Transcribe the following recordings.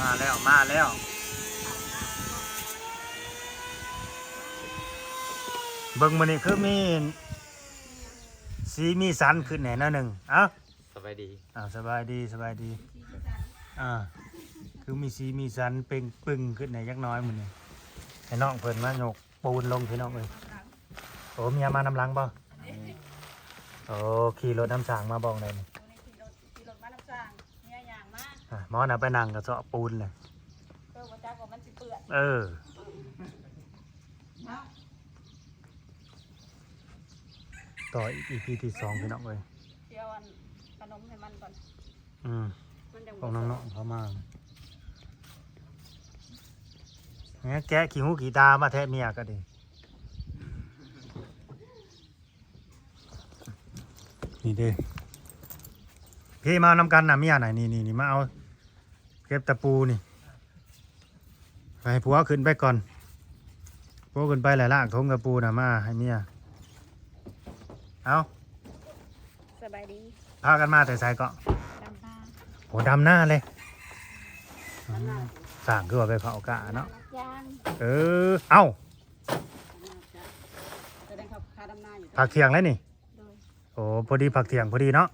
ມາແລ້ວ ມາແລ້ວ ເບິ່ງມື້ນີ້ຄືມີສີມີສັນຂຶ້ນແດ່ໜ້ອຍໜຶ່ງ. ເອົ້າ ສະບາຍດີ ອ່າ ສະບາຍດີ ສະບາຍດີ. ອ່າ ຄືມີສີມີສັນເປັ່ງປຶ້ງຂຶ້ນແດ່ຈັກໜ້ອຍມື້ນີ້. ໃຫ້ນ້ອງເພິ່ນມາຍົກປູນລົງ ພີ່ນ້ອງເອີຍ. ໂອ້ ເມຍມານຳຫຼັງບໍ່? ໂອ້ ຂີ່ລົດນຳຊ່າງມາບໍ່ໄດ້ນີ້? ໂອ້ ນີ້ຂີ່ລົດ ຂີ່ລົດມານຳຊ່າງ ເມຍຍ່າງມາ. ອ່າ ໝໍນະໄປນັ່ງກະເຊາະປູນແຫຼະ. ເອີ ບໍ່ຈັກວ່າມັນຊິເປື້ອນ. ເອີ ເນາະ ຕໍ່ອີພີທີສອງ ພີ່ນ້ອງເອີຍ. ດຽວອັນຂະໜົມໃຫ້ມັນກ່ອນ. ອືມ ມັນຍັງບໍ່ ພວກນ້ອງໆເຂົ້າມາ ແໝ ແກະຂີ້ຫູຂີ້ຕາມາແທະເມຍກໍດີ. ນີ້ເດ້ ເພມານຳກັນນະເມຍນະ. ນີ້ໆ ນີ້ ມາເອົາ ເກັບຕະປູນີ້ ໃຫ້ຜົວຂຶ້ນໄປກ່ອນ. ຜົວຂຶ້ນໄປແລ້ວລາກຖົງຕະປູນະມາໃຫ້ເມຍ. ເອົາ ສະບາຍດີ. ພາກັນມາແຕ່ໃສເກາະ? ດຳນາ. ໂອ້ ດຳນາເລີຍ. ອືມ ຊ່າງຄືວ່າໄປເຜົາກະເນາະ. ເອີ ເອົ້າ ພັກທ່ຽງແລ້ວນີ້? ໂດຍ. ໂອ້ ພໍດີພັກທ່ຽງພໍດີເນາະ.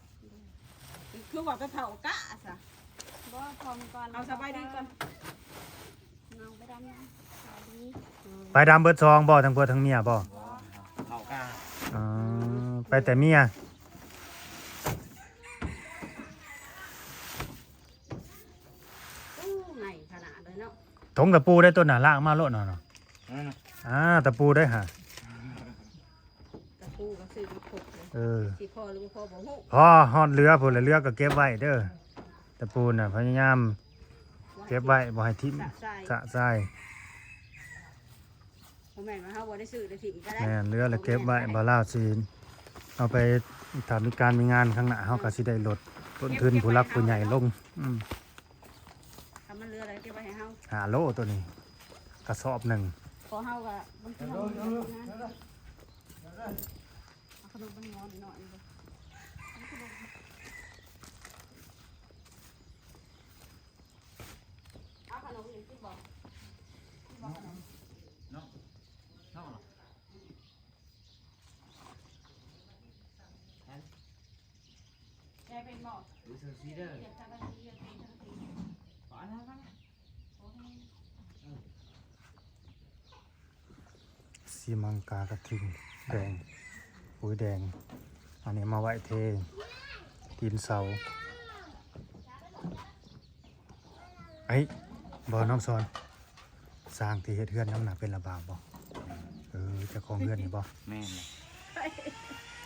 ຄືວ່າໄປເຜົາກະຊະ? ບໍ່ ເຜົາກ່ອນ. ເອົາ ສະບາຍດີກ່ອນ. ນ້ອງໄປດຳນາ. ສະບາຍດີ. ໄປດຳເບິດສອງບໍ່ ທັງຜົວທັງເມຍບໍ່? ບໍ່ ເຜົາກະ. ອໍ ໄປແຕ່ເມຍ. ໂອ້ ໃຫຍ່ຂະໜາດເລີຍເນາະ. ຖົງຕະປູໄດ້ຕົ້ນນະ ລາກມາໂລດເນາະ. ອ່າ ຕະປູໄດ້ຫາ ຕະປູກໍຊື້ມາຄົບເລີຍ. ເອີ ຊິພໍຫຼືບໍ່ພໍບໍ່ຮູ້. ພໍ ຮອດເຫຼືອພຸ້ນແຫຼະ ເຫຼືອກໍເກັບໄວ້ເດີ. ຕະປູນະ ພະຍາຍາມເກັບໄວ້ ບໍ່ໃຫ້ຖິ້ມ ສະສາຍ ສະສາຍ. ບໍ່ແມ່ນວ່າເຮົາບໍ່ໄດ້ຊື້ໄດ້ຖິ້ມກໍໄດ້. ແມ່ນ ເຫຼືອແລ້ວເກັບໄວ້ ບໍ່ແມ່ນ ບ່າວລາວຊິເອົາໄປ ຖ້າມີການມີງານຂ້າງໜ້າ ເຮົາກໍຊິໄດ້ລົດຕົ້ນທຶນຜູ້ຫຼັກຜູ້ໃຫຍ່ລົງ. ອືມ ຖ້າມັນເຫຼືອແລ້ວເກັບໄວ້ໃຫ້ເຮົາ. ຫ້າໂລໂຕນີ້ ກະສອບໜຶ່ງ. ພໍເຮົາກໍບາງທີເຮົາມີງານ ເອົາຂະໜົມມັນງອນໜ້ອຍ. ເອົາຂະໜົມນີ້ກິນບໍ່? ກິນບໍ່ຂະໜົມ? ເນາະ ເນາະ. ແກເປັນບໍ່? ສີມັງກາກະທິ່ງແດງ ປຸ໋ຍແດງ. ອັນນີ້ມາໄວ້ເທຕີນເສົາ. ໄອ້ ບໍ່ ນ້ອງສອນ ຊ່າງທີ່ເຮັດເຮືອນນຳນະເປັນລາວບ່າວບໍ່? ເອີ ເຈົ້າຂອງເຮືອນນີ້ບໍ່? ແມ່ນແຫຼະ.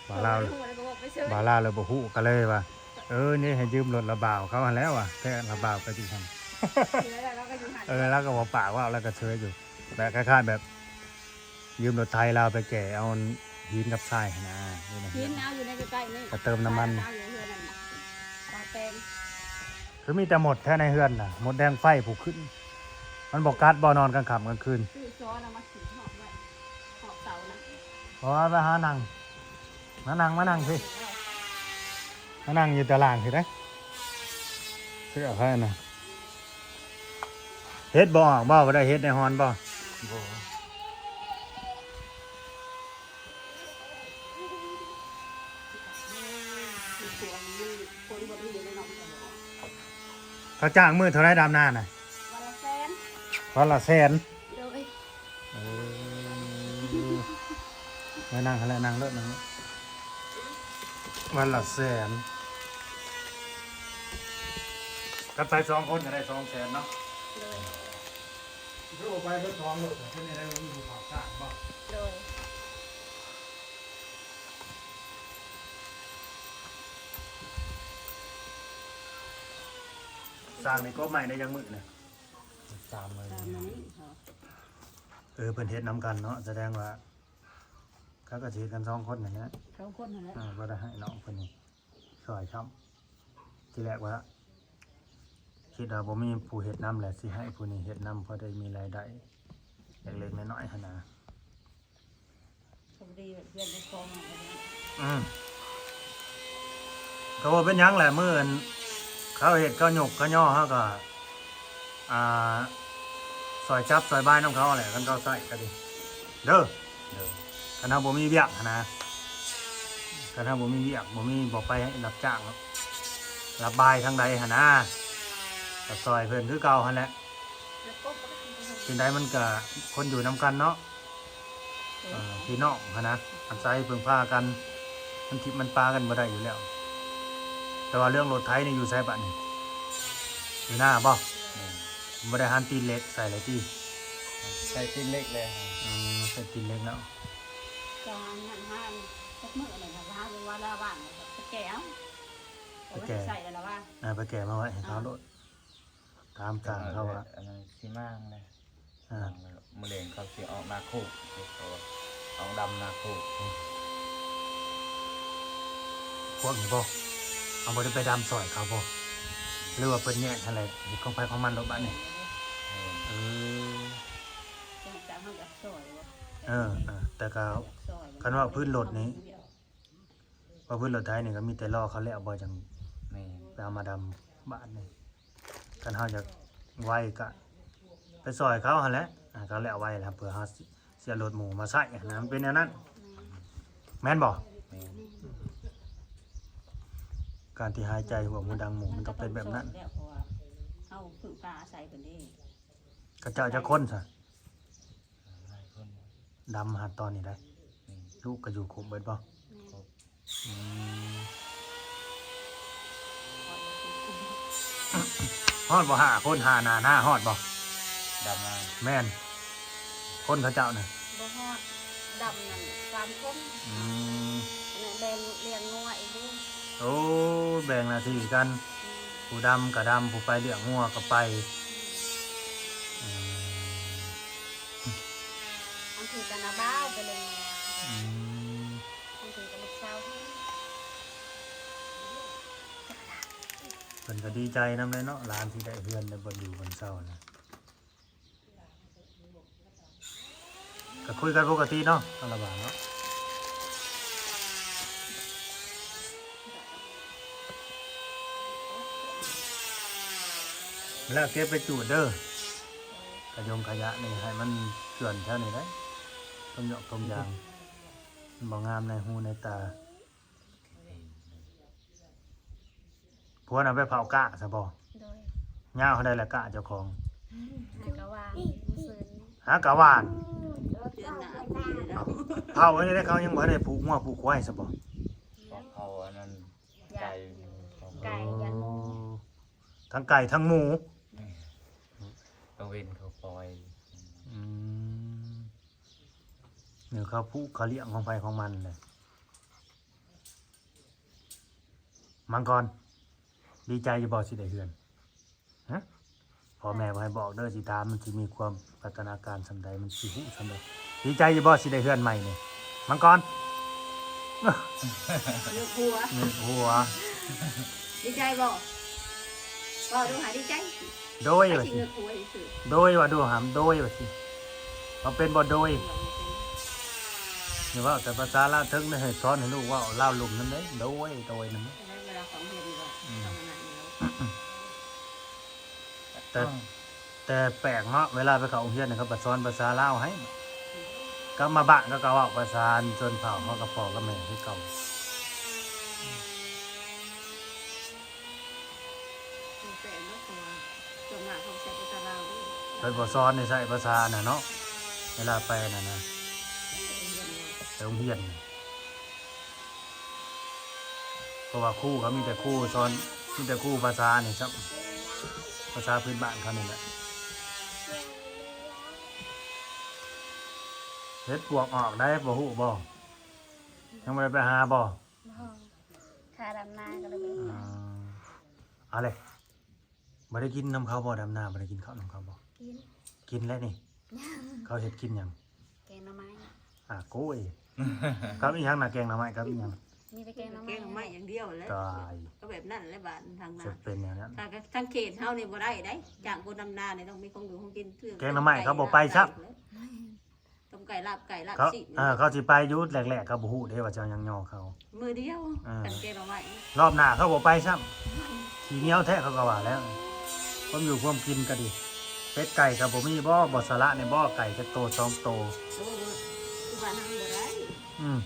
ບ່າວລາວ ບໍ່ຮູ້ແລ້ວກໍບອກໄປເຊີຍ. ບ່າວລາວແລ້ວບໍ່ຮູ້ ກໍເລີຍວ່າ ເອີ ນີ້ໃຫ້ຢືມລົດລາວບ່າວເຂົາຫັ້ນແຫຼະວ່າ ແທ້ລາວບ່າວກໍຢູ່ຫັ້ນ. ເອີ ລາວກໍບໍ່ປາກເວົ້າ ລາວກໍເຊີຍຢູ່ ແບບຄ້າຍໆແບບ ຢືມລົດໄຖລາວໄປແກ່ເອົາຫີນກັບຊາຍຫັ້ນນະ. ຫີນເອົາຢູ່ໃນໃກ້ໆນີ້ ກະເຕີມນ້ຳມັນ. ເອົາຢູ່ເຮືອນນັ້ນ ປາແປງ. ຄືມີແຕ່ມົດແທ້ໃນເຮືອນນະ ມົດແດງໄຟຜູ້ຂຶ້ນ. ມັນບໍ່ກັດບໍ່ ນອນກາງຄ່ຳກາງຄືນ. ຊື້ຊອນເອົາມາຂຶງຮອບໄວ້ ຮອບເສົານະ. ເອົາໄປຫານັ່ງ ມານັ່ງ ມານັ່ງພີ້ ມານັ່ງຢູ່ຕາລ່າງພີ້ເດ້. ເສື້ອໃຜນະ? ເຮັດບໍ່ອອກບໍ່? ບໍ່ໄດ້ເຮັດໃນຮອນບໍ່? ບໍ່. ເຂົາຈ້າງມື້ເທົ່າໃດດຳນານະ? ວັນລະແສນ. ວັນລະແສນ. ໂດຍ. ເອີ ມານັ່ງຫັ້ນແຫຼະ ນັ່ງໂລດ ນັ່ງໂລດ. ວັນລະແສນ ຄັນໄປສອງຄົນກໍໄດ້ສອງແສນເນາະ. ໂດຍ. ຄືວ່າໄປເບິດສອງໂລດ ເປັນໄດ້ມີຜູ້ຝາກຈ້າງບໍ່? ໂດຍ. ສ້າງນີ້ກົບໄມ້ໄດ້ຈັກມື້ນະ? ສາມມື້. ເອີ ເພິ່ນເຮັດນຳກັນເນາະ ສະແດງວ່າ ເຂົາກໍຊິເຮັດກັນສອງຄົນນັ້ນແຫຼະ ສອງຄົນນັ້ນແຫຼະ. ເອີ ບໍ່ໄດ້ໃຫ້ນ້ອງເພິ່ນນີ້ຊ່ອຍຊ້ຳ. ທີແລກວ່າຄິດວ່າບໍ່ມີຜູ້ເຮັດນຳແຫຼະ ຊິໃຫ້ຜູ້ນີ້ເຮັດນຳ ພໍໄດ້ມີລາຍໄດ້ເລັກໆນ້ອຍໆຫັ້ນນະ. ກໍບໍ່ດີແບບເຮືອນເຈົ້າຂອງ. ອືມ ກໍບໍ່ເປັນຫຍັງແຫຼະ ມື້ອັນເຂົາເຮັດ ເຂົາຍົກເຂົາຍໍ ເຮົາກໍ ອ່າ ຊ່ອຍຈັບຊ່ອຍບາຍນຳເຂົາແຫຼະ ຄັນເຂົາໃຊ້ກໍດີເດີ. ເອີ ຄັນເຮົາບໍ່ມີວຽກຫັ້ນນະ ຄັນເຮົາບໍ່ມີວຽກ ບໍ່ມີ ບໍ່ໄປຮັບຈ້າງ ຮັບບາຍທາງໃດຫັ້ນນະ ກໍຊ່ອຍເພິ່ນຄືເກົ່າຫັ້ນແຫຼະ. ຈັ່ງໃດມັນກໍຄົນຢູ່ນຳກັນເນາະ ເອີ ພີ່ນ້ອງຫັ້ນນະ ອາໄສເພິ່ງພາກັນ ມັນທິມມັນປາກັນບໍ່ໄດ້ຢູ່ແລ້ວ. ແຕ່ວ່າເລື່ອງລົດໄຖນີ້ຢູ່ໃສບາດນີ້? ຢູ່ນາບໍ່? ແມ່ນ ບໍ່ໄດ້ຫັນຕີນເຫຼັກໃສ່ແລ້ວຕິ? ໃສ່ຕີນເຫຼັກແລ້ວ. ເອີ ໃສ່ຕີນເຫຼັກແລ້ວ. ກໍງານຫາຈັກມື້ແລ້ວ ຫາວ່າລາວວ່າງໄປແກ່ເອົາ ໄປແກ່ ໃສ່ແລ້ວລະວ່າ ເອີ ໄປແກ່ມາໄວ້ໃຫ້ເຂົາໂລດ. ອ່າ ຖາມຊ່າງເຂົາວ່າ ອັນນັ້ນຊິມາງແຫຼະ. ອ່າ ມື້ແລງເຂົາຊິອອກນາໂຄກ ເຂົາອອກດຳນາໂຄກ. ພວກນີ້ບໍ່ ເຮົາບໍ່ໄດ້ໄປດຳຊ່ອຍເຂົາບໍ່ ຫຼືວ່າເພິ່ນແຍກຫັ້ນແຫຼະ ເຮັດຂອງໃຜຂອງມັນໂລດບາດນີ້? ເອີ ເອີ ເອີ ແຕ່ກໍ ຄັນວ່າພື້ນລົດນີ້ ວ່າພື້ນລົດໄຖນີ້ກໍມີແຕ່ລໍເຂົາແລ້ວບໍ່ ຈັ່ງ ແມ່ນ ໄປເອົາມາດຳບາດນີ້. ຄັນເຮົາຢາກໄວກະໄປຊ່ອຍເຂົາຫັ້ນແຫຼະ ອ່າ ເຂົາແລ້ວໄວແລ້ວ ເພື່ອເຮົາຊິ ຊິເອົາລົດໝູ່ມາໃຊ້ຫັ້ນນະ ມັນເປັນແນວນັ້ນ ແມ່ນບໍ່? ແມ່ນ. ການທີ່ຫາຍໃຈຫົວໝູດັງໝູ ມັນຕ້ອງເປັນແບບນັ້ນ. ເຮົາເພິ່ງພາອາໄສເພິ່ນເດ້. ເຂົາເຈົ້າຈັກຄົນຊະ? ຫຼາຍຄົນ. ດຳຫາຕອນນີ້ໄດ໋. ແມ່ນ. ລູກກໍຢູ່ຄົບເບິດບໍ່? ແມ່ນ. ອືມ ຮອດບໍ່ ຫ້າຄົນ ຫ້ານານາ ຮອດບໍ່? ດຳນາ ແມ່ນ ຄົນເຂົາເຈົ້ານະ ບໍ່ຮອດ ດຳນັ້ນສາມຄົນ. ອືມ ແບ່ງລ້ຽງງົວອີກເດ້. ໂອ້ ແບ່ງໜ້າທີ່ກັນ. ອືມ ຜູ້ດຳກໍດຳ ຜູ້ໄປລ້ຽງງົວກໍໄປ. ອືມ ບາງທີກໍນ້າບ່າວໄປເລີຍ. ອືມ ບາງທີກໍລູກສາວ. ເພິ່ນກໍດີໃຈນຳແຫຼະເນາະ ຫຼານຊິໄດ້ເຮືອນໄດ້ບ່ອນຢູ່ບ່ອນເຊົານະ ກໍຄຸຍກັນປົກກະຕິເນາະ ອາລະບາເນາະ. ແລ້ວເກັບໄປຈູດເດີ ຂະຍົງຂະຍະນີ້ໃຫ້ມັນເຈື່ອນແຖວນີ້ໄດ໋ ຕົງຫຍອກຕົງຢາງ ມັນບໍ່ງາມໃນຫູໃນຕາ. ຜົວນະໄປເຜົາກ້າຊະບໍ່? ໂດຍ. ຍາວເທົ່າໃດລະກ້າເຈົ້າຂອງ? ຫາກະຫວ່ານ ມື້ຊືນ ຫາກະຫວ່ານ. ເດືອນໜ້າ ເຜົາອັນນີ້ໄດ້ ເຂົາຍັງບໍ່ໄດ້ຜູກງົວຜູກຄວາຍຊະບໍ່? ເຂົາອັນນັ້ນ ໄກ່ ໄກ່ ໂອ້ ທັງໄກ່ທັງໝູ ກາງເວັນເຂົາປ່ອຍ. ອືມ ນີ້ເຂົາຜູກເຂົາລ້ຽງຂອງໃຜຂອງມັນແຫຼະ. ມັງກອນ ດີໃຈຢູ່ບໍ່ຊິໄດ້ເຮືອນ? ຮະ ພໍ່ແມ່ບໍ່ໃຫ້ບອກເດີ ຊິຖາມມັນຊິມີຄວາມພັດທະນາການສ່ຳໃດ ມັນຊິຮູ້ສ່ຳໃດ. ດີໃຈຢູ່ບໍ່ຊິໄດ້ເຮືອນໃໝ່ນີ້ ມັງກອນ? ເງືອກຫົວ ເງືອກຫົວ. ດີໃຈບໍ່? ເວົ້າດູຫາ ດີໃຈ? ໂດຍ ວ່າຊິ ໂດຍ ວ່າດູຫາ ໂດຍ ວ່າຊິ ເວົ້າເປັນບໍ່ ໂດຍ? ຢ່າເວົ້າແຕ່ພາສາລາວເຖິງ ໃຫ້ສອນໃຫ້ລູກເວົ້າລາວລຸ່ມນຳເດ້ ໂດຍ ໂດຍນຳ. ເວລາເຂົາຮຽນນີ້ກໍ ອືມ ຕ້ອງອັນນັ້ນຢູ່ແລ້ວ. ແຕ່ ແຕ່ແປກເນາະ ເວລາໄປເຂົ້າໂຮງຮຽນນີ້ ເຂົາກໍສອນພາສາລາວໃຫ້ ກັບມາບ້ານເຂົາກໍເວົ້າພາສາຊົນເຜົ່າເຮົາກັບພໍ່ກັບແມ່ຄືເກົ່າ. ແປກເນາະ ເພາະວ່າສ່ວນມາກເຂົາໃຊ້ພາສາລາວເດ້ ເພິ່ນບໍ່ສອນໃຫ້ໃຊ້ພາສານັ້ນເນາະ ເວລາໄປນັ້ນນະ ໂຮງຮຽນເນາະ ໄປໂຮງຮຽນ. ເພາະວ່າຄູເຂົາມີແຕ່ຄູສອນ ມີແຕ່ຄູພາສານີ້ຊ້ຳ ພາສາພື້ນບ້ານເຂົານີ້ແຫຼະ. ເຫັດປວກອອກໄດ໋ ບໍ່ຮູ້ບໍ່? ຍັງບໍ່ໄດ້ໄປຫາບໍ່? ບໍ່ ຄ່າດຳນາກໍເລີຍບໍ່ໄດ້ໄປ. ອ່າ ເອົາເລີຍ ບໍ່ໄດ້ກິນນຳເຂົາບໍ່? ດຳນາບໍ່ໄດ້ກິນເຂົ້ານຳເຂົາບໍ່? ກິນ ກິນແລ້ວນີ້. ເຂົາເຮັດກິນຫຍັງ? ແກງໜໍ່ໄມ້. ອາໂກຍ ກັບອີຫຍັງນະ? ແກງໜໍ່ໄມ້ກັບອີຫຍັງ? ມີແຕ່ແກງໜໍ່ໄມ້ ແກງໜໍ່ໄມ້ຢ່າງດຽວແຫຼະ. ຕາຍ ກໍແບບນັ້ນແຫຼະ ບ້ານທາງນາ ຈະເປັນແນວນັ້ນ. ທາງ ທາງເຂດເຮົານີ້ບໍ່ໄດ້ໄດ໋ ຈ້າງຄົນດຳນານີ້ຕ້ອງມີຄວາມຮູ້ຄວາມກິນ. ແມ່ນ ແກງໜໍ່ໄມ່ເຂົາບໍ່ໄປຊ້ຳ ຕົ້ມໄກ່ ລາບໄກ່ ລາບຊີ້ນ. ເອີ ເຂົາຊິໄປຢູ່ແລກໆ ເຂົາບໍ່ຮູ້ເດ້ວ່າຈະຍັງຍໍເຂົາ ມື້ດຽວ. ເອີ ກັນແກງໜໍ່ໄມ້ ລອບໜ້າເຂົາບໍ່ໄປຊ້ຳ. ຂີ້ໜຽວແທ້ ເຂົາກໍວ່າແລ້ວ ຄວາມຢູ່ຄວາມກິນກໍດີ. ເປັດໄກ່ກໍບໍ່ມີບໍ່? ບໍ່ສະຫຼະນີ້ບໍ່? ໄກ່ຈັກໂຕ ສອງໂຕ? ໂອ້ ຢູ່ບ້ານເຮົາບໍ່ໄດ້. ອືມ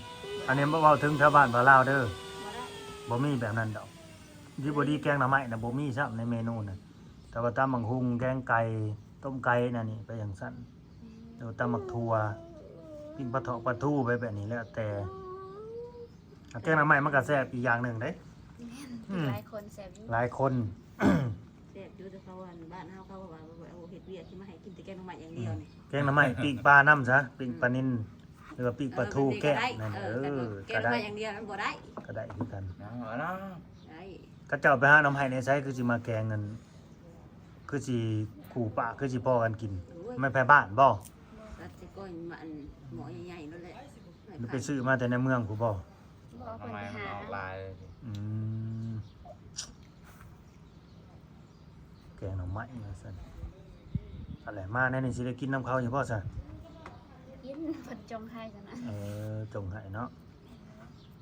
ອັນນີ້ບໍ່ເວົ້າເຖິງແຖວບ້ານບ່າວລາວເດີ. ບໍ່ໄດ້ ບໍ່ມີແບບນັ້ນດອກ. ດີບໍ່ດີແກງໜໍ່ໄມ້ນະ ບໍ່ມີຊ້ຳໃນເມນູນະ. ແຕ່ວ່າຕຳບັກຫຸ່ງ ແກງໄກ່ ຕົ້ມໄກ່ ແນວນີ້ໄປຈັ່ງຊັ້ນ. ແມ່ນ ຫຼືວ່າຕຳບັກຖົ່ວ ປີ້ງປາຖອກປາທູໄປແບບນີ້ ແລ້ວແຕ່. ແກງໜໍ່ໄມ້ມັນກໍແຊບອີກຢ່າງໜຶ່ງເດ້. ແມ່ນ ອືມ ຫຼາຍຄົນແຊບຢູ່ ຫຼາຍຄົນ ແຊບຢູ່ ແຕ່ເຂົາ ອັນ ບ້ານເຮົາເຂົາວ່າບໍ່ເອົາເຮັດວຽກ ຊິມາໃຫ້ກິນແຕ່ແກງໜໍ່ໄມ້ຢ່າງດຽວນີ້. ອືມ ແກງໜໍ່ໄມ່ ປີ້ງປານຳຊະ ປີ້ງປານິນ ຫຼືວ່າປີ້ງປາທູແກ້ວນັ້ນ. ເອີ ແກງໜໍ່ໄມ້ຢ່າງດຽວມັນບໍ່ໄດ້ ກໍໄດ້ຄືກັນ. ໄດ້ ເຂົາເຈົ້າໄປຫາໜໍ່ໄມ້ໃນໃສ ຄືຊິມາແກງນັ້ນ ຄືຊິຄູ່ປາກ ຄືຊິພໍ້ກັນກິນ. ໂອ້ຍ ແມ່ນໃຜບ້ານບໍ່? ຕັດຊິກ້ອຍມາ ອັນ ໝໍ້ໃຫຍ່ໆໂລດແຫຼະ. ຫຼືໄປຊື້ມາແຕ່ໃນເມືອງພຸ້ນບໍ່? ບໍ່ ເພິ່ນໄປຫາ. ອືມ ແກງໜໍ່ໄມ້ວ່າຊັ້ນ. ອັນແຫຼະ ມາແນວນີ້ຊິໄດ້ກິນນຳເຂົາຢູ່ບໍ່ຊະ? ກິນ ເພິ່ນຈົ່ງໃຫ້ຊັ້ນນະ. ເອີ ຈົ່ງໃຫ້ເນາະ.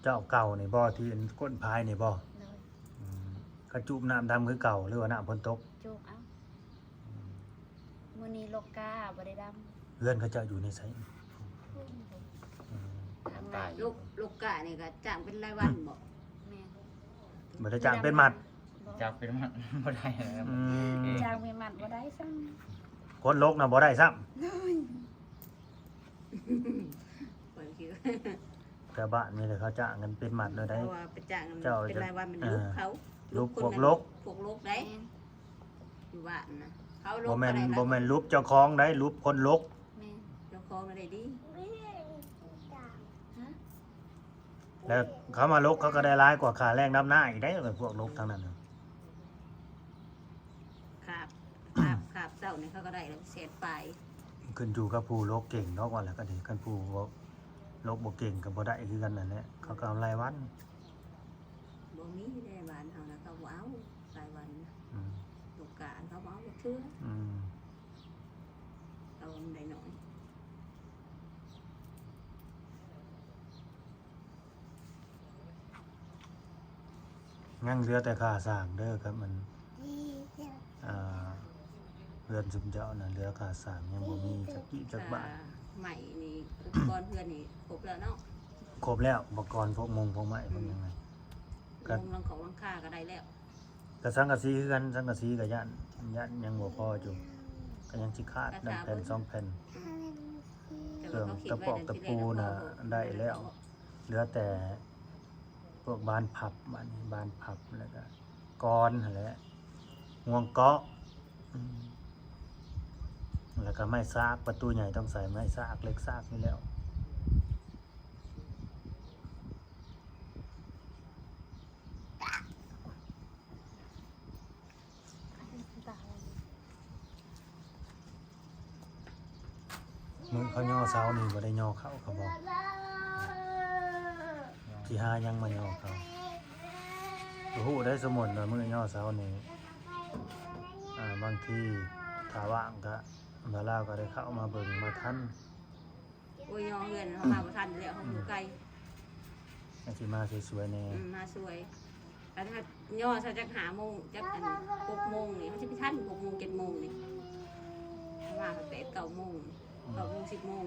ເຈົ້າເກົ່ານີ້ບໍ່ ທີ່ກົ້ນພາຍນີ້ບໍ່? ໂດຍ. ອືມ ກະຈູບນ້ຳດຳຄືເກົ່າ ຫຼືວ່ານ້ຳຝົນຕົກ? ຈູບເອົາ. ອືມ ມື້ນີ້ລົກກ້າບໍ່ໄດ້ດຳ. ເຮືອນເຂົາເຈົ້າຢູ່ໃນໃສ? ອືມ ອືມ ລົກ ລົກກ້ານີ້ກໍຈ້າງເປັນລາຍວັນບໍ່? ແມ່ນ ບໍ່ໄດ້ຈ້າງເປັນມັດ. ບໍ່ ຈ້າງເປັນມັດບໍ່ໄດ້. ອືມ ຈ້າງເປັນມັດບໍ່ໄດ້ຊ້ຳ. ຄົນລົກນະບໍ່ໄດ້ຊ້ຳ. ໂດຍ. ຂ້ອຍຄິດວ່າ ແຖວບ້ານນີ້ແຫຼະ ເຂົາຈ້າງກັນເປັນມັດເລີຍໄດ໋. ເຂົາວ່າໄປຈ້າງເປັນລາຍວັນ ມັນລຸບເຂົາ ລຸບພວກລົກ ພວກລົກໄດ໋. ແມ່ນ ຢູ່ບ້ານນະ ເຂົາລົກ ບໍ່ແມ່ນ ບໍ່ແມ່ນລຸບເຈົ້າຂອງໄດ໋ ລຸບຄົນລົກ. ແມ່ນ ເຈົ້າຂອງໄດ້ດີ. ແລ້ວເຂົາມາລົກ ເຂົາກໍໄດ້ຫຼາຍກວ່າຄ່າແຮງດຳນາອີກໄດ໋ ພວກລົກທາງນັ້ນນະ. ຄາບ ຄາບ ຄາບເຊົ້ານີ້ເຂົາກໍໄດ້ແລ້ວແສນປາຍ. ຂຶ້ນຢູ່ກັບຜູ້ລົກເກັ່ງເນາະ ວ່າແລ້ວກໍດີ. ຄັນຜູ້ບໍ່ ລົກບໍ່ເກັ່ງກໍບໍ່ໄດ້ຄືກັນນັ້ນແຫຼະ ເຂົາກໍເອົາລາຍວັນ. ບໍ່ມີແດ່ ບ້ານເຮົານະ ເຂົາບໍ່ເອົາລາຍວັນ. ອືມ ໂຕການເຂົາບໍ່ເອົາຈັກເທື່ອ. ອືມ ເອົາໄດ້ໜ້ອຍ. ຍັງເຫຼືອແຕ່ຄ່າສ້າງເດີ ຄັບ ມັນ ອ່າ ເຮືອນຊຸມເຈົ້ານັ້ນເຫຼືອຄ່າສ້າງ ຍັງບໍ່ມີຈັກກີບຈັກບາດ. ຄ່າໄມ້ນີ້ ອຸປະກອນເຮືອນນີ້ຄົບແລ້ວເນາະ? ຄົບແລ້ວ ອຸປະກອນພວກມຸງພວກໄມ້ ອືມ ພວກຫຍັງນັ້ນ ກະມຸງຫຼັງຄອກຫຼັງຄາກໍໄດ້ແລ້ວ. ກະສັງກະສີຄືກັນ ສັງກະສີກະຢ້ານ ຢ້ານຍັງບໍ່ພໍຢູ່ ກະຍັງຊິຂາດນຳແຜ່ນສອງແຜ່ນ. ເຄື່ອງຕະປອກຕະປູນະໄດ້ແລ້ວ ເຫຼືອແຕ່ພວກບານພັບ ບາດນີ້ບານພັບ ແລ້ວກະກອນຫັ້ນແຫຼະ ງວງເກາະ ອືມ ແລ້ວກະໄມ້ສາກ ປະຕູໃຫຍ່ຕ້ອງໃສ່ໄມ້ສາກ ເຫຼັກສາກນີ້ແລ້ວ. ມື້ເຂົາຍໍເສົານີ້ບໍ່ໄດ້ຍໍເຂົ້າເຂົາບໍ່? ຊິຫາຫຍັງມາຍໍເຂົາ? ບໍ່ຮູ້ໄດ໋ ສົມມຸດວ່າມື້ຍໍເສົານີ້ ອ່າ ບາງທີຖ້າວ່າງກະ ບ່າວລາວກໍໄດ້ເຂົ້າມາເບິ່ງມາທັນ. ໂອ້ຍ ຍໍເຮືອນເຮົາມາບໍ່ທັນແລ້ວ ເຮົາຢູ່ໄກ. ອືມ ຊິມາຊ່ວຍໆແດ່. ອືມ ມາຊ່ວຍ. ຄັນຖ້າຍໍເຊົ້າຈັກຫ້າໂມງ ຈັກອັນຫົກໂມງນີ້ ເຮົາຊິໄປທັນຫົກໂມງ ເຈັດໂມງນີ້. ເຮົາມາແປດເກົ້າໂມງ ອືມ ເກົ້າໂມງ ສິບໂມງ.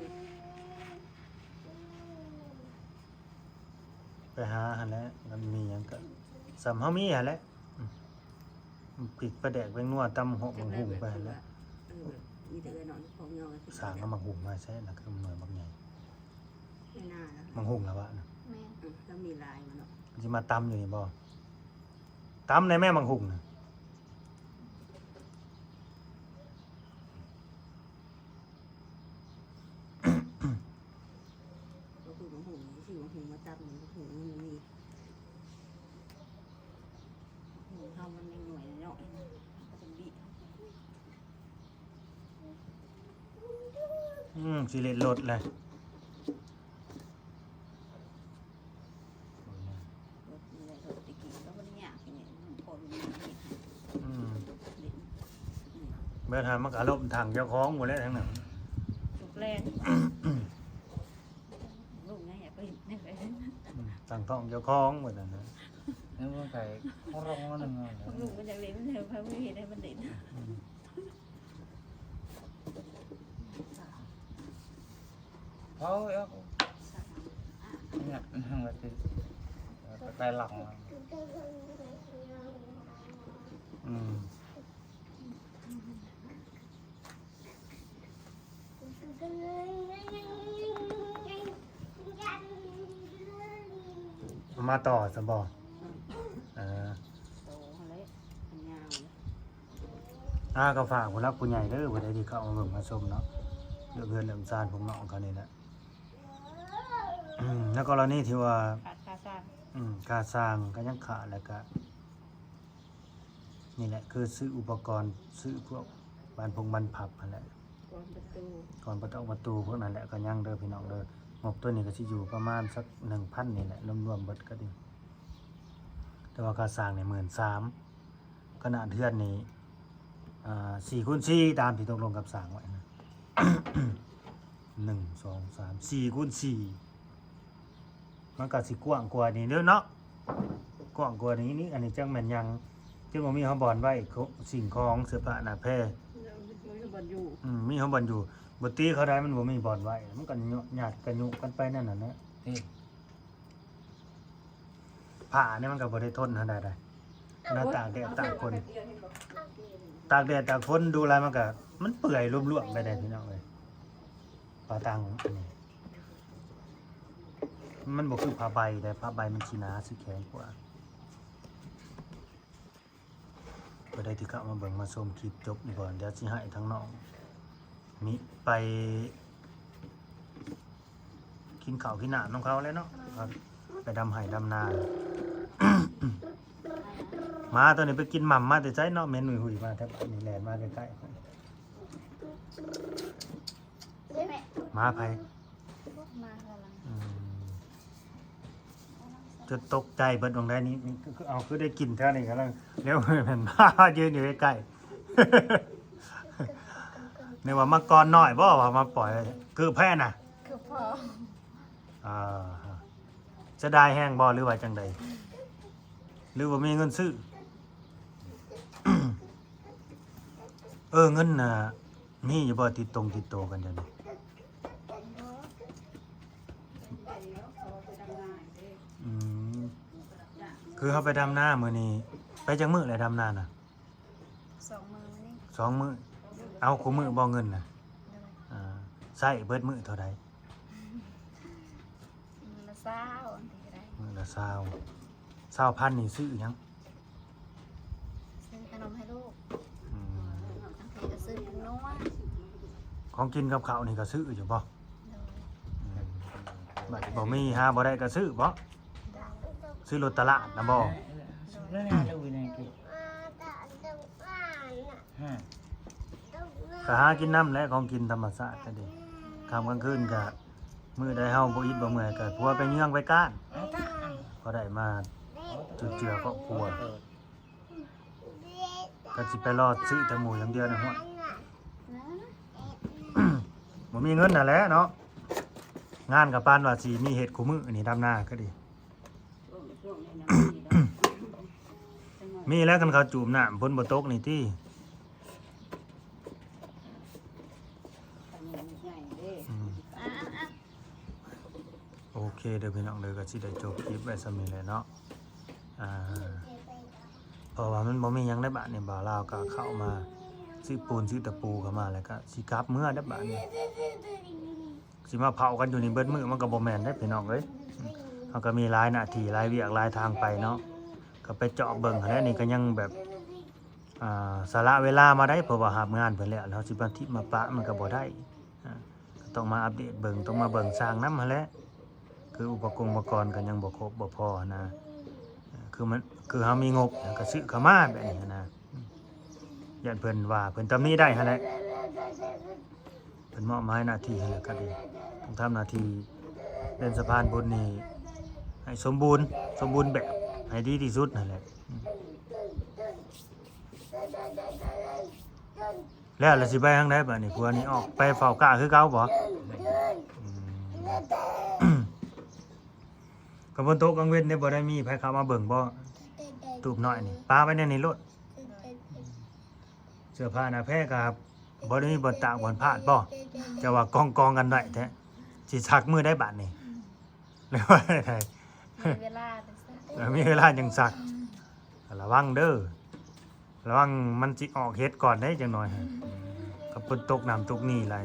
ໄປຫາຫັ້ນແຫຼະ ມັນມີຫຍັງກະສ່ຳເຮົາມີຫັ້ນແຫຼະ. ອືມ ພິກປາແດກແປ້ງນົວ ຕຳຫອກບັກຫຸ່ງໄປຫັ້ນແຫຼະ. ເອີ ມີແຕ່ເອື້ອຍນ້ອງຂອງເຮົາ ສ້າງເອົາບັກຫຸ່ງມາໃສ່ນະ ຄືໜ່ວຍບັກໃຫຍ່. ໃນນາລະ ບັກຫຸ່ງລະວະນະ. ແມ່ນ ເອີ ລະມີຫຼາຍມັນເນາະ. ຊິມາຕຳຢູ່ນີ້ບໍ່? ຕຳໄດ້ແມ້ບັກຫຸ່ງນະ. ກໍຄືບັກຫຸ່ງ ຊິຊື້ບັກຫຸ່ງມາຕຳ ບັກຫຸ່ງມັນມີ ບັກຫຸ່ງເຮົາມັນຍັງໜ່ວຍນ້ອຍ ເຮົາກໍຕ້ອງບີບ. ອືມ ຊິເລັດລົດແຫຼະ. ລົດນີ້ແຫຼະ ລົດແຕ່ກີ້ກໍບໍ່ໄດ້ຍາກແທ້ ພໍມີເຮັດ. ອືມ ເບິດຫາມັນກໍລົມຖັງເຈົ້າຂອງໝົດແລ້ວທັງນັ້ນ ທຸກແລງ. ລູກຍັງຢາກໄປເຮັດແນວໃດ ອືມ ຕັ້ງທ້ອງເຈົ້າຂອງໝົດນັ້ນນະ. ເອີ ມັນໄປຂໍຮ້ອງໜຶ່ງ ລູກມັນຢາກເຫຼັ້ນ ເຮົາພາມັນເຮັດໃຫ້ມັນເຫຼັ້ນ. ອືມ. ເວົ້າແລ້ວ ເນຍ ມັນຫຍັງວ່າຕິ ໄປຫຼັງ ອືມ ເອົາມາຕໍ່ຊັ້ນບໍ່? ເອີ ໂຕຫັ້ນແຫຼະ ມັນຍາວ ອ່າ ກໍຝາກຜູ້ຫຼັກຜູ້ໃຫຍ່ເດີ ຜູ້ໃດທີ່ເຂົ້າມາເບິ່ງມາຊົມເນາະ ເລື່ອງເຮືອນເລື່ອງຊານພວກນ້ອງເຂົານີ້ແຫຼະ. ອືມ ໃນກໍລະນີທີ່ວ່າ ຂາດຄ່າສ້າງ ອືມ ຄ່າສ້າງກໍຍັງຂາດ ແລ້ວກະ ນີ້ແຫຼະ ຄືຊື້ອຸປະກອນ ຊື້ພວກບານພົງບານພັບຫັ້ນແຫຼະ ກອນປະຕູ ກອນປະຕອກປະຕູພວກນັ້ນແຫຼະ ກໍຍັງເດີພີ່ນ້ອງເດີ. ງົບໂຕນີ້ກໍຊິຢູ່ປະມານສັກໜຶ່ງພັນນີ້ແຫຼະ ລວມໆເບິດກໍດີ ແຕ່ວ່າຄ່າສ້າງນີ້ໝື່ນສາມ ຂະໜາດເຮືອນນີ້ ອ່າ ສີ່ຄູນສີ່ ຕາມທີ່ຕົກລົງກັບຊ່າງໄວ້ນະ ໜຶ່ງ ສອງ ສາມ ສີ່ຄູນສີ່ ມັນກໍຊິກວ້າງກວ່ານີ້ເດີເນາະ ກວ້າງກວ່ານີ້ນີ້ ອັນນີ້ຈັ່ງແມ່ນຫຍັງ ຈຶ່ງບໍ່ມີຫົວບ່ອນໄວ້ ໂຄ ສິ່ງຂອງ ເສື້ອຜ້າໜ້າແພ ບໍ່ມີບ່ອນຢູ່ ອືມ ມີຫົວບ່ອນຢູ່ ບໍ່ຕີເຂົາໄດ້ ມັນບໍ່ມີບ່ອນໄວ້ ມັນກໍຫຍາດກະຍຸກັນໄປນັ້ນນະ ນີ້ ຜ້ານີ້ມັນກໍບໍ່ໄດ້ທົນເທົ່າໃດໃດ ເນາະ ຕາກແດດຕາກຝົນ ຕາກແດດຕາກຝົນດູແລ້ວມັນກໍ ມັນເປື່ອຍລວມໆໄປໄດ໋ພີ່ນ້ອງເອີຍ. ຜ້າຕ່າງອັນນີ້ ມັນບໍ່ຄືຜ້າໃບໃດ໋ ຜ້າໃບມັນຊິໜາຊິແຂງກວ່າ. ຜູ້ໃດທີ່ເຂົ້າມາເບິ່ງມາຊົມຄລິບຈົບນີ້ກ່ອນ ດຽວຊິໃຫ້ທາງນ້ອງມິໄປກິນເຂົ້າກິນນ້ຳນຳເຂົາແຫຼະເນາະ ໄປດຳໄຮ່ດຳນາ. ໝາຕົວນີ້ໄປກິນໝ່ຳມາແຕ່ໃສເນາະ ແມ່ນຫຸຍໆມາແຖວນີ້ ແລ່ນມາໃກ້ໆ. ໝາໃຜ? ໝາກຳລັງ ອືມ ຈົນຕົກໃຈເບິດວ່າໄດ໋ນີ້ ເອົາ ຄືໄດ້ກິນແທ້ນີ້ ກຳລັງ ແລ້ວແມ່ນໝາຢືນຢູ່ໃກ້ໆ ນຶກວ່າມັງກອນນ້ອຍບໍ່ ວ່າມາປ່ອຍ ຄືແພ້ນະ ຄືພໍ ອ່າ ເສຍດາຍແຮງບໍ່ ຫຼືວ່າຈັ່ງໃດ ຫຼືບໍ່ມີເງິນຊື້? ເອີ ເງິນນະ ມີຢູ່ບໍ່ ຕິດຕົງຕິດໂຕກັນດຽວນີ້? ອືມ ຄືເຮົາໄປດຳນາມື້ນີ້ ໄປຈັກມື້ແລ້ວດຳນານະ? ສອງມື້ນີ້ ສອງມື້ ເອົາຄູ່ມື້ບໍ່ເງິນນະ? ໂດຍ ອ່າ ໃຊ້ເບິດມື້ເທົ່າໃດ? ມື້ລະຊາວ ມື້ລະຊາວ ຊາວພັນນີ້ຊື້ຫຍັງ? ຊື້ຂະໜົມໃຫ້ລູກ ອືມ ບາງທີກໍຊື້ເປັນນົວ ຂອງກິນກັບເຂົ້ານີ້ກໍຊື້ຢູ່ບໍ່? ໂດຍ ອືມ ບາດບໍ່ມີຫາບໍ່ໄດ້ກໍຊື້ບໍ່? ໂດຍ ຊື້ລົດຕະຫຼາດນະບໍ່? ໂດຍ ກໍຫາກິນນຳແຫຼະ ຂອງກິນທຳມະຊາດກໍດີ ຄ່ຳກາງຄືນກໍ ມື້ໃດເຮົາບໍ່ອິດບໍ່ເມື່ອຍກໍຜົວໄປເຍືອງໄປກ້ານ ພໍໄດ້ມາຈຸນເຈືອຄອບຄົວ ກໍຊິໄປລໍຊື້ແຕ່ໝູຢ່າງດຽວນະ ຫ້ວຍ ບໍ່ມີເງິນຫັ້ນແຫຼະເນາະ ງານກໍປານວ່າຊິມີເຮັດຄູ່ມື້ນີ້ ດຳນາກໍດີ. ມີແລ້ວ ຄັນເຂົາຈູບນ້ຳຝົນບໍ່ຕົກນີ້ຕິ ອືມ ໂອເຄເດີພີ່ນ້ອງເດີ ກໍຊິໄດ້ຈົບຄລິບໄວ້ສ່ຳນີ້ແຫຼະເນາະ ອ່າ ເພາະວ່າມັນບໍ່ມີຫຍັງໃດ໋ ບາດນີ້ບ່າວລາວກໍເຂົ້າມາຊື້ປູນຊື້ຕະປູເຂົ້າມາ ແລ້ວກໍຊິກັບເມືອໄດ້ບາດນີ້. ຊິມາເຝົ້າກັນຢູ່ນີ້ເບິດມື້ມັນກໍບໍ່ແມ່ນເດ້ພີ່ນ້ອງເອີຍ ເຮົາກໍມີຫຼາຍໜ້າທີ່ຫຼາຍວຽກຫຼາຍທາງໄປເນາະ ກໍໄປເຈາະເບິ່ງຫັ້ນແຫຼະ ນີ້ກໍຍັງແບບ ອ່າ ສະຫຼະເວລາມາໄດ້ ເພາະວ່າຮັບງານເພິ່ນແລ້ວ ເຮົາຊິມາຖິ້ມມາປະມັນກໍບໍ່ໄດ້ ອ່າ ກໍຕ້ອງມາອັບເດດເບິ່ງ ຕ້ອງມາເບິ່ງຊ່າງນຳຫັ້ນແຫຼະ ຄືອຸປະກົງອຸປະກອນກໍຍັງບໍ່ຄົບບໍ່ພໍຫັ້ນນະ ຄືມັນ ຄືເຮົາມີງົບກໍຊື້ເຂົ້າມາແບບນີ້ຫັ້ນນະ ຢ້ານເພິ່ນວ່າ ເພິ່ນຕຳໜິໄດ້ຫັ້ນແຫຼະ ເພິ່ນມອບໝາຍໜ້າທີ່ໃຫ້ແລ້ວກໍດີ ຕ້ອງທຳໜ້າທີ່ເປັນສະພານບຸນນີ້ໃຫ້ສົມບູນ ສົມບູນແບບ ໃຫ້ດີທີ່ສຸດຫັ້ນແຫຼະ ແລ້ວລະຊິໄປທາງໃດບາດນີ້? ຜົວນີ້ອອກໄປເຝົ້າກ້າຄືເກົ່າບໍ່? ອືມ ກໍຝົນຕົກກາງເວັນເດ້ ບໍ່ໄດ້ມີໃຜເຂົ້າມາເບິ່ງບໍ່? ຕູບນ້ອຍນີ້ ປະໄວ້ໃນນີ້ໂລດ. ເສື້ອຜ້າໜ້າແພກໍບໍ່ໄດ້ມີບ່ອນຕາກບ່ອນພາດບໍ່? ເຈົ້າວ່າກອງໆກັນໄວ້ແທ້. ຊິສັກມື້ໃດບາດນີ້ ຫຼືວ່າໃດ? ມີເວລາຈັງສັກ ເອີ ມີເວລາຈັ່ງສັກ. ລະວັງເດີ ລະວັງມັນຊິອອກເຫັດກ່ອນເດ້ ຈັກໜ່ອຍ ຄັນຝົນຕົກນ້ຳຕົກນີ້ຫຼາຍ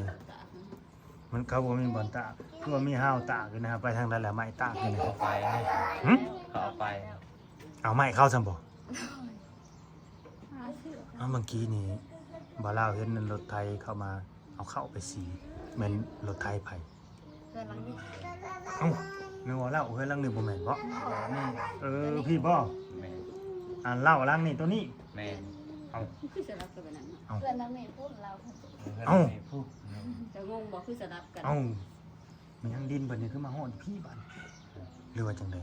ມັນ ເຂົາບໍ່ມີບ່ອນຕາກ ຄືວ່າມີຮາວຕາກຢູ່ນະ ໄປທາງໃດລະ ໄມ້ຕາກຢູ່ນະ ເຂົາເອົາໄປ ຫຶ? ເຂົາເອົາໄປ ເອົາໄມ້ເຂົາຊັ້ນບໍ່? ເອົາ ເມື່ອກີ້ນີ້ບ່າວລາວເຫັນລົດໄຖເຂົ້າມາ ເອົາເຂົ້າໄປສີ ແມ່ນລົດໄຖໃຜ? ເຮືອນຫຼັງນີ້ ເອົ້າ ນຶກວ່າເລົ່າເຮືອນຫຼັງນີ້ບໍ່ແມ່ນເບາະ? ເອີ ພີ່ບໍ່? ແມ່ນ ອັນເລົ້າຫຼັງນີ້ ໂຕນີ້? ແມ່ນ ເອົ້າ ຄືສະຫຼັບກັນແບບນັ້ນເນາະ? ເອົ້າ ເຮືອນຫຼັງນີ້ພຸ້ນ ເລົ່າ ເອົ້າ ເຮືອນຫຼັງນີ້ພຸ້ນ ຈະງົງບໍ່ ຄືສະຫຼັບກັນ? ເອົ້າ ແມ່ນຫຍັງດິນເພິ່ນນີ້ຄືມາຮອດພີ້ບາດ ຫຼືວ່າຈັ່ງໃດ?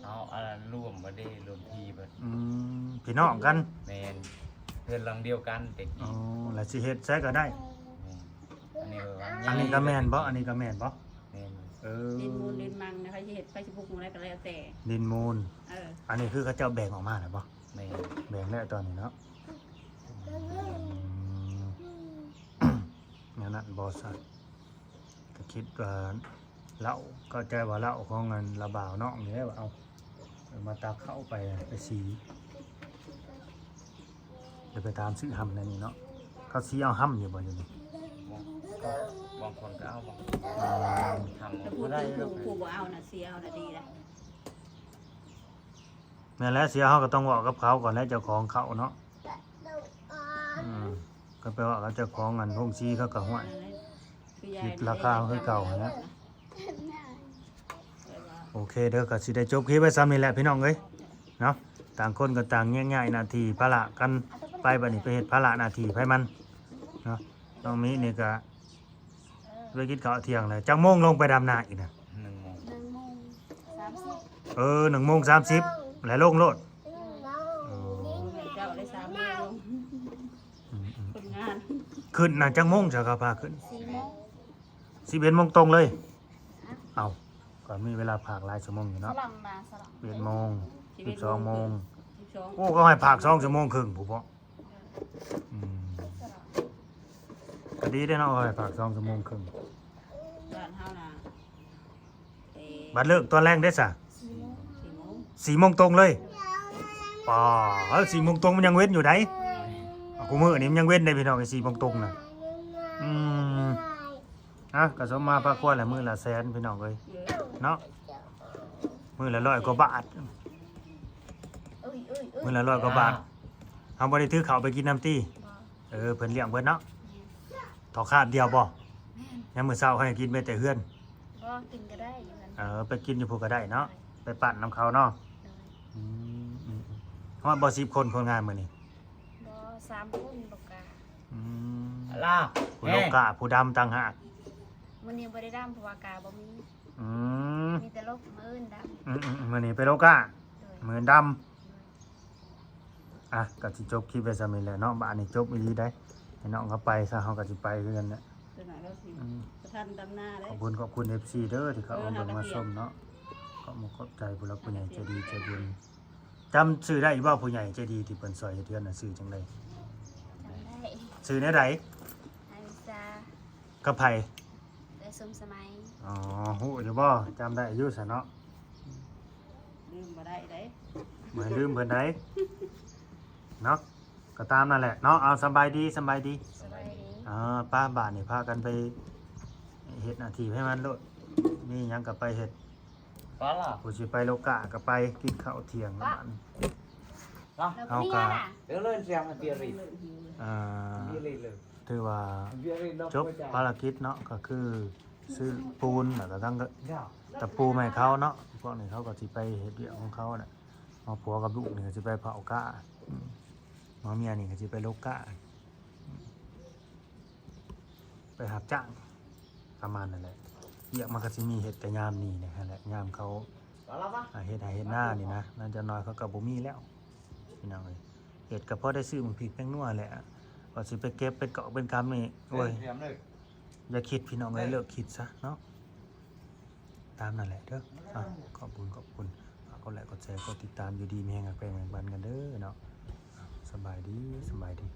ເອົາ ອັນນັ້ນລວມເບິດເດ້ ລວມທີ່ເບິດ ອືມ ພີ່ນ້ອງກັນ ແມ່ນ ເຮືອນຫຼັງດຽວກັນແຕ່ກີ້ ອໍ ລະຊິເຮັດໃສກໍໄດ້ ແມ່ນ ອັນນີ້ກໍແມ່ນບໍ່? ອັນນີ້ກໍແມ່ນບໍ່? ແມ່ນ ເອີ ດິນມູນດິນມັງນະ ໃຜຊິເຮັດ ໃຜຊິປຸກໝູ່ໃດກໍແລ້ວແຕ່ ດິນມູນ ເອີ ອັນນີ້ຄືເຂົາເຈົ້າແບ່ງອອກມາແລ້ວບໍ່? ແມ່ນ ແບ່ງແລ້ວຕອນນີ້ເນາະ ອືມ ແນວນັ້ນບໍ່ຊະ? ກໍຄິດວ່າເຫຼົ້າ ເຂົ້າໃຈວ່າເຫຼົ້າຂອງອັນລະບ່າວນ້ອງນີ້ແຫຼະ ວ່າເອົາ ເອົາມາຕັກເຂົ້າໄປ ໄປສີ ດຽວໄປຕາມຊື້ຫ້ຳແນວນີ້ເນາະ ເຂົາສີເອົາຫ້ຳຢູ່ບໍ່ ຢູ່ນີ້? ບາງ ບາງຄົນກໍເອົາ ບາງຄົນກໍເອົາ ອືມ ຫ້ຳ ແຕ່ຜູ້ ຜູ້ ຜູ້ບໍ່ເອົານະ ສີເອົານະດີລະ. ແມ່ນແຫຼະ ເສຍເຮົາກໍຕ້ອງເວົ້າກັບເຂົາກ່ອນແຫຼະ ເຈົ້າຂອງເຂົ້າເນາະ ອືມ ກໍໄປເວົ້າກັບເຈົ້າຂອງອັນໂຮງສີເຂົາກໍ ຫ້ວຍ ຄິດລາຄາຄືເກົ່າຫັ້ນແຫຼະ ໂອເຄເດີ ກໍຊິໄດ້ຈົບຄລິບໄວ້ສ່ຳນີ້ແຫຼະພີ່ນ້ອງເອີຍເນາະ ຕ່າງຄົນກໍຕ່າງແຍກຍ້າຍໜ້າທີ່ພາລະກັນໄປ ບັດນີ້ໄປເຮັດພາລະໜ້າທີ່ໃຜມັນເນາະ ນ້ອງມິນີ້ກໍ ໄປກິນເຂົ້າທ່ຽງແລ້ວ ຈັກໂມງລົງໄປດຳນາອີກນະ? ໜຶ່ງໂມງ ໜຶ່ງໂມງສາມສິບ ເອີ ໜຶ່ງໂມງສາມສິບ ແລ້ວລົງໂລດ ອືມ ເອີ ເຈົ້າໄດ້ສາມໂມງ ອືມໆ ຄົນງານ ຂຶ້ນນະ ຈັກໂມງເຈົ້າກໍພາຂຶ້ນ? ສີ່ໂມງ ສິບເອັດໂມງຕົງເລີຍ ເອົ້າ ກໍມີເວລາພັກຫຼາຍຊົ່ວໂມງຢູ່ເນາະ ສິບເອັດໂມງ ສິບສອງໂມງ ສິບສອງ ໂອ້ ກໍໃຫ້ພັກສອງຊົ່ວໂມງເຄິ່ງພຸ້ນເບາະ ອືມ ກໍດີເດ້ເນາະ ເອົາໄປພັກສອງຊົ່ວໂມງເຄິ່ງ ບ້ານເຮົານະ ເອີ ບັດເລີກຕອນແລງເດ້ຊະ? ສີ່ໂມງ ສີ່ໂມງ ສີ່ໂມງຕົງເລີຍ ປ້າ ສີ່ໂມງຕົງມັນຍັງເວັນຢູ່ໃດ໋ ແມ່ນ ອ່າ ຄູ່ມື້ນີ້ມັນຍັງເວັນໄດ໋ພີ່ນ້ອງ ສີ່ໂມງຕົງນະ ອືມ ອ່ະ ກໍສົມມາພາຄວນແຫຼະ ມື້ລະແສນພີ່ນ້ອງເອີຍ ເອີ ເນາະ ມື້ລະຮ້ອຍກວ່າບາດ ເອີຍ ມື້ລະຮ້ອຍກວ່າບາດ ອ່າ ເຮົາບໍ່ໄດ້ຖືເຂົ້າໄປກິນນຳຕິ? ບໍ່ ເອີ ເພິ່ນລ້ຽງເບິດເນາະ ແມ່ນ ເຂົ້າຄາບດຽວບໍ່? ແມ່ນ ຍາມມື້ເຊົ້າໃຫ້ກິນໄປແຕ່ເຮືອນ? ບໍ່ ກິນກໍໄດ້ຢູ່ເຮືອນ ເອີ ໄປກິນຢູ່ພຸ້ນກໍໄດ້ເນາະ ໂດຍ ໄປປັ້ນນຳເຂົາເນາະ ໂດຍ ອືມ ຮອດບໍ່ສິບຄົນຄົນງານມື້ນີ້? ບໍ່ ສາມຄົນ ໂລກາ ອືມ ລາ ຜູ້ໂລກາ ຜູ້ດຳຕ່າງຫາກ ມື້ນີ້ບໍ່ໄດ້ດຳ ເພາະວ່າກາບໍ່ມີ ອືມ ມີແຕ່ລົກ ມື້ອື່ນດຳ ອືມໆ ມື້ນີ້ໄປໂລກາ ໂດຍ ມື້ອື່ນດຳ ໂດຍ ອ່ະ ກໍຊິຈົບຄລິບໄວ້ສ່ຳນີ້ແຫຼະເນາະ ບາດນີ້ຈົບອີ່ຫຼີໄດ໋ ໃຫ້ນ້ອງເຂົາໄປຊະ ເຮົາກໍຊິໄປຄືກັນແຫຼະ ເປັນຫຍັງກໍຊິ ອືມ ບໍ່ທັນດຳນາເດ້ ຂອບຄຸນ ຂອບຄຸນ ເອັຟຊີ ເດີ ທີ່ເຂົ້າມາເບິ່ງມາຊົມເນາະ ຂອບມຸກຂອບໃຈຜູ້ຫຼັກຜູ້ໃຫຍ່ໃຈດີໃຈບຸນ ຈຳຊື່ໄດ້ຢູ່ບໍ່ ຜູ້ໃຫຍ່ໃຈດີທີ່ເພິ່ນຊ່ອຍເຮັດເຮືອນນະ ຊື່ຈັ່ງໃດ? ຈຳໄດ້ ຊື່ແນວໃດ? ອາວິຊາ ກັບໃຜ? ເອື້ອຍສົມສະໄໝ ອໍ ຮູ້ຢູ່ບໍ່? ຈຳໄດ້ຢູ່ຊະເນາະ ລືມບໍ່ໄດ້ເດ້ ບໍ່ໃຫ້ລືມເພິ່ນໃດ ເນາະ ກໍຕາມນັ້ນແຫຼະເນາະ ເອົາ ສະບາຍດີ ສະບາຍດີ ສະບາຍດີ ອ່າ ປ້າ ບາດນີ້ພາກັນໄປເຮັດໜ້າທີ່ໃຫ້ມັນໂລດ ມີຫຍັງກໍໄປເຮັດ ປະລະ ຜູ້ຊິໄປໂລກາກໍໄປ ກິນເຂົ້າທ່ຽງກັນ ເຮົາກໍ ເດີ ເລີຍສຽງເປີດ ອ່າ ເປີດເລີຍ ຖືວ່າຈົບພາລະກິດເນາະ ກໍຄືຊື້ປູນ ແລ້ວກໍທັງຕະປູມາໃຫ້ເຂົາເນາະ ພວກນີ້ເຂົາກໍຊິໄປເຮັດວຽກຂອງເຂົາແຫຼະ ໝໍຜົວກັບລູກນີ້ກໍຊິໄປເຝົ້າກ້າ ອືມ ໝໍເມຍນີ້ກໍຊິໄປໂລກາ ອືມ ໄປຮັບຈ້າງ ປະມານນັ້ນແຫຼະ ວຽກມັນກໍຊິມີເຮັດແຕ່ຍາມນີ້ແຫຼະ ຫັ້ນແຫຼະ ຍາມເຂົາ ອ່າ ເຮັດໄຮ່ເຮັດນານີ້ນະ ນັ້ນຈັກໜ້ອຍເຂົາກໍບໍ່ມີແລ້ວ ພີ່ນ້ອງເອີຍ ເຮັດກໍພໍໄດ້ຊື້ໝາກພິກແປ້ງນົວແຫຼະ ວ່າຊິໄປເກັບເປັນກອບເປັນກຳນີ້ ໂອ້ຍ ຢ່າຄິດ ພີ່ນ້ອງເອີຍ ເລີກຄິດຊະເນາະ ຕາມນັ້ນແຫຼະເດີ ອ່າ ຂອບຄຸນ ຂອບຄຸນ ຝາກກົດໄລກ໌ ກົດແຊ ກົດຕິດຕາມ ຢູ່ດີມີແຮງ ຮັກແພງແບ່ງປັນກັນເດີເນາະ ອ່າ ສະບາຍດີ ສະບາຍດີ.